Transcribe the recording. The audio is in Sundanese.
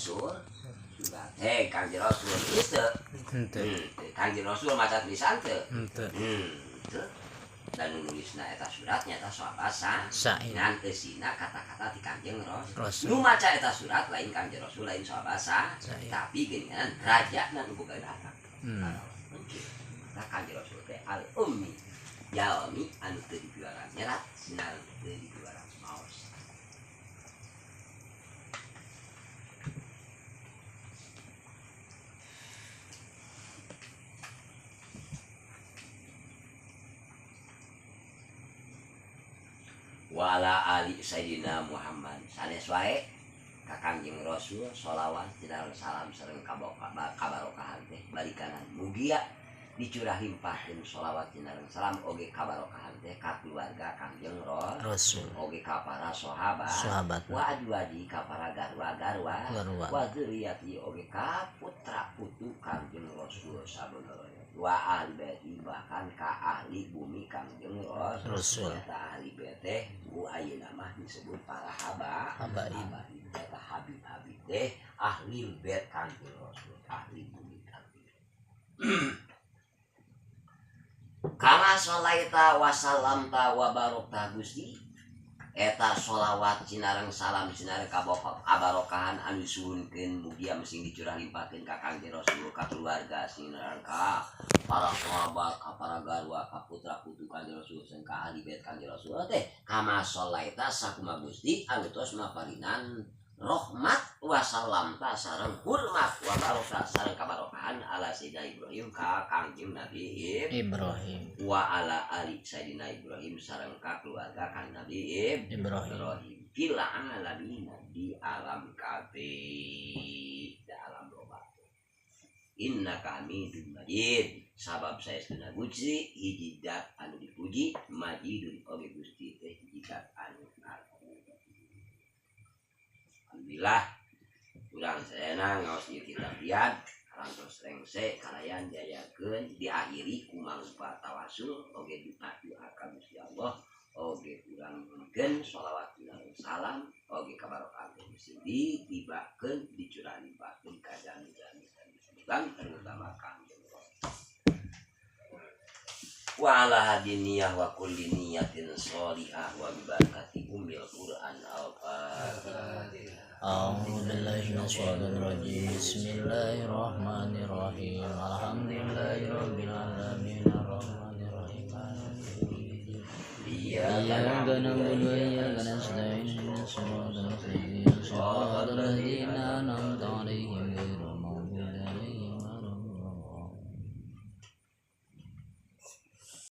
surat. Hei Kangjeng Rasul geus teu? Henteu. Kangjeng Rasul maca tulisan teu? Henteu. Teu. Dan nulisna eta surat nyata sahabat Said. Ngan eusina kata-kata ti Kangjeng Rasul. Rasul. Nu maca eta surat lain Kangjeng Rasul lain sahabat Said. Tapi geuningan raja na nu boga Arab. Nah Kangjeng Rasul teh al ummi jalmi anu teu dipiwarang nyerat sinal teu dipiwarang maos. Wala ali Sayyidina Muhammad sanes wae ka Kangjeng Rasul sholawat sareng salam sareng kabarokahan teh balikanan mugia dicurah limpahkeun sholawat sareng salam oge kabarokahan teh ka keluarga Kangjeng Rasul oge ka para sahabat sahabat wa adwadi ka para garwa-garwa garwa wa dzurriyyati oge ka putra putu Kangjeng Rasul sabenerna wa ahli baiti bahkan ka ahli bumi Kangjeng Rasul eta ahli bait teh ku ayeuna mah disebut para habaib eta habib-habib teh ahli bait Kangjeng Rasul ahli bumi Kangjeng. Kama sholaita wa salamta wa barokta Gusti eta sholawat sinareng salam sinareng kabarokahan anu disuhunkeun mugia mesing dicurah limpahkeun ka Kangjeng Rasul ka keluarga sinareng ka para sahabat ka para garwa ka putra putu Kangjeng Rasul sareng ka ahli bait Kangjeng Rasul teh kama sholaita sakumaha Gusti anu tos maparinan rahmat wa salamta sareng hormat wa barokah sareng kabarokahan ala Sayyidina Ibrahim ka Kangjeng Nabi Ibrahim wa ala ali Sayyidina Ibrahim sareng ka keluarga Kangjeng Nabi Ibrahim fil alamin di alam kabeh di alam loba innaka hamidum majid sabab saestuna Gusti hiji dat anu dipuji majidun oge Gusti teh hiji dat anu agung. Alhamdulillah urang sadayana ngaos ieu kitab Riyad karantos rengse kalayan diayakeun diakhiri ku mangrupa tawasul oge doa doa ka Gusti Allah oge urang nyuhunkeun sholawat sareng salam oge kabarokahan Gusti ditibakeun dicurah limpahkeun ka jami-jami dan terutama Kangjeng Rasul. Wa ala hadiniyah wa kulli niyatin sholihah wa bi barakati ummil Qur'an al-Fatihah. A'udzu billahi minasyaitonir rajim. Bismillahirrahmanirrahim. Alhamdulillahirabbil alamin arrahmanir rahim maliki yaumiddin. Iyyaka na'budu wa iyyaka nasta'in. Ihdinas siratal mustaqim. Siratal ladzina